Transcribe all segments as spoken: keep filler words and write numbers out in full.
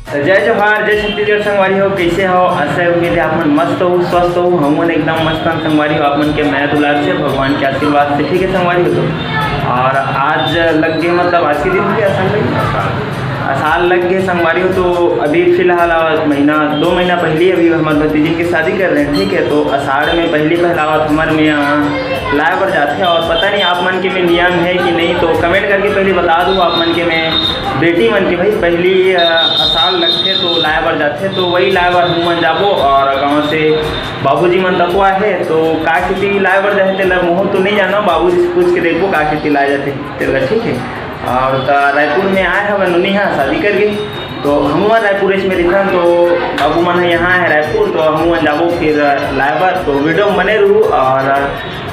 तो जय जोहार, जय छत्तीसगढ़ संगवारी हो, कैसे हो? आशा है, उम्मीद है आप मन मस्त हो, स्वस्थ हो। हम मन एकदम मस्त हन संगवारी हो, आप मन के मया दुलार से, भगवान के आशीर्वाद से, ठीक है संगवारी हो। तो और आज लग गए, मतलब आज के दिन क्या संगवारी, अषाढ़ लग गए संगवारी हो। तो अभी फिलहाल आज महीना, दो महीना पहले अभी हमारे भतीजी की शादी कर रहे हैं, ठीक है। तो अषाढ़ में पहली पहलावत हमारे में यहाँ लाए बर जाते हैं। और पता नहीं आप मन के में नियम है कि नहीं, तो कमेंट करके पहले बता दो आप मन के में बेटी मन के भाई पहली, अ, अषाढ़ लगथे तो लाए बर जाथे, तो वही लाए बर हम मन जाबो। और गाँव से बाबूजी मन तको आहे, तो का खेती लाए बर जाथे तेला मोहन तो नहीं जाना, बाबूजी से पूछ के देखबो का खेती लाए जाथे तेला, ठीक है। और त रायपुर में आए हवन नोनी हा शादी कर गई, तो हम रायपुर में रिथन, तो बाबू मन ह यहाँ है रायपुर, तो हम जाबो फिर लाए बर। तो वीडियो में बने रहू और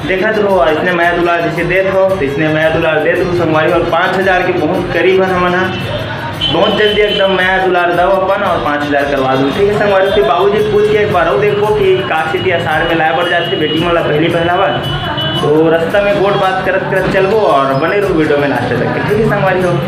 देखत रहो, इसने मया दुलार जैसे देत हो, तो इसने मया दुलार देत रहो संगवारी। और पाँच हजार के बहुत करीब है हमन ह, बहुत जल्दी एकदम मया दुलार दव अपन और पाँच हजार करवा दू, ठीक है संगवारी। फिर बाबूजी पूछ के एक बार और देखबो कि का खेती अषाढ़ में लाए बर जाथे बेटी मन ला पहली पहला बार। तो रास्ता में गोठ बात करत करत चलबो और बने रहो वीडियो में लास्ट तक के, ठीक है संगवारी हो।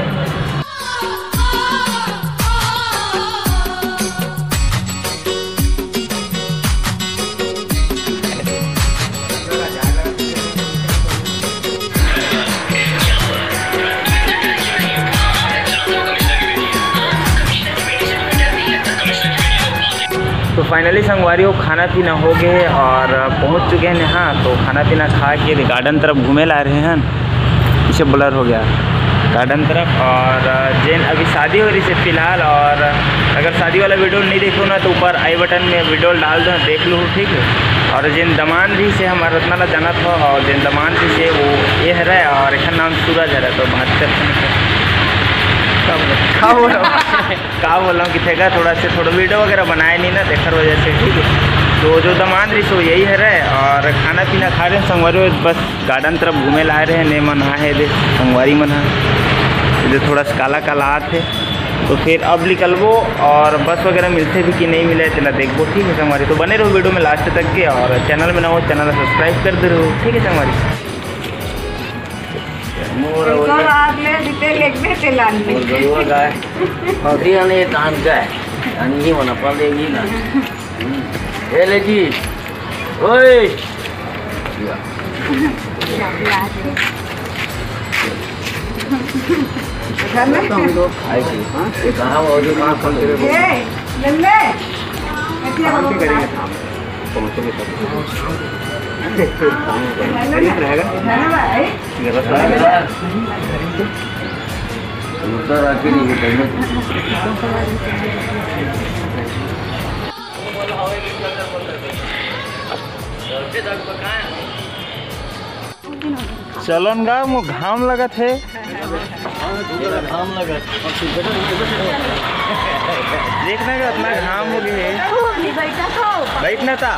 तो finally संगवारी हो, खाना पीना हो गए और पहुंच चुके हैं यहाँ। तो खाना पीना खा के garden तरफ घूमे ला रहे हैं, पीछे blur हो गया, garden तरफ। और जेन अभी शादी हो रही है फिलहाल, और अगर शादी वाला वीडियो नहीं देखो ना तो ऊपर आई बटन में वीडियो डाल दो, देख लो, ठीक है। और जेन दमान रही से हमार रत्ना ला जानत हो, और जेन दमान रही से वो ये हरे, और एक नाम सूरज हरे, तो बात करते हैं। का बोला? का बोला कि थेगा थोड़ा से, थोड़ा वीडियो वगैरह बनाए नहीं ना, तेखर वजह से, ठीक है। तो जो दमान रही सो यही हरे, और खाना पीना खा रहे हैं संगवारी, बस garden तरफ घूमे ला रहे हैं, ने मन हा है दे संगवारी मन हा, इधर थोड़ा सा काला काला आत है। तो फिर अब निकलबो और बस वगैरह मिलते भी कि नहीं मिले, तेला देखबो, ठीक है संगवारी। तो बने रहो वीडियो में लास्ट तक के, और चैनल में ना हो, चैनल सब्सक्राइब कर दे रहो, ठीक है संगवारी। मोर तो आग ले दिते लेगबे ते लान मोर गरुआ गाय। अभी आने तान का है। अन्नी मना पा देगी ना। हम्म। ए ले जी। ओए। या। घर में? आई थी। हाँ? कहाँ वो जो कहाँ फोन करे? ए, ले ले। ऐसे कहाँ से करेंगे काम? चलन गा, मो घाम लगत हे। घाम लगत। देखना का इतना घाम हो गया है। बैठना था।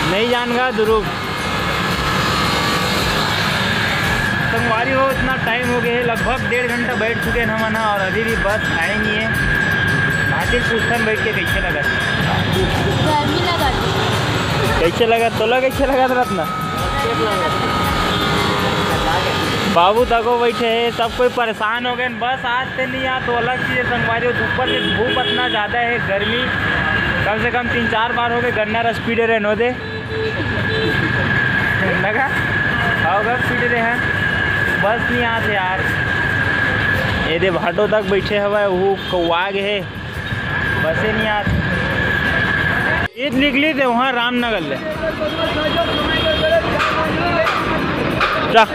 नहीं जान गा दुरुग। संगवारी हो, इतना टाइम हो गया है, लगभग डेढ़ घंटा बैठ चुके हैं हमन ह, और अभी भी बस आए नहीं है। भांति पूछथन बैठ के कैसे लगा? गर्मी लगा। कैसे लगा? तोला कैसे लगा रत्ना? बाबू तको बैठे हैं, सब कोई परेशान हो गए। बस आज से नहीं आ तो अलग चीज है संगवारी हो, ऊपर से धूप इतना ज्यादा है, गर्मी। कम से कम तीन चार बार हो गए, गन्ना रस पी रहे नो दे। लगा? आओ घर पी रहे हैं, बस नहीं आते यार। ये दे भाटो तक बैठे हवा है, वो कौआ गए है। बसे नहीं आत। ईद निकली थे वहाँ रामनगर ले। जा।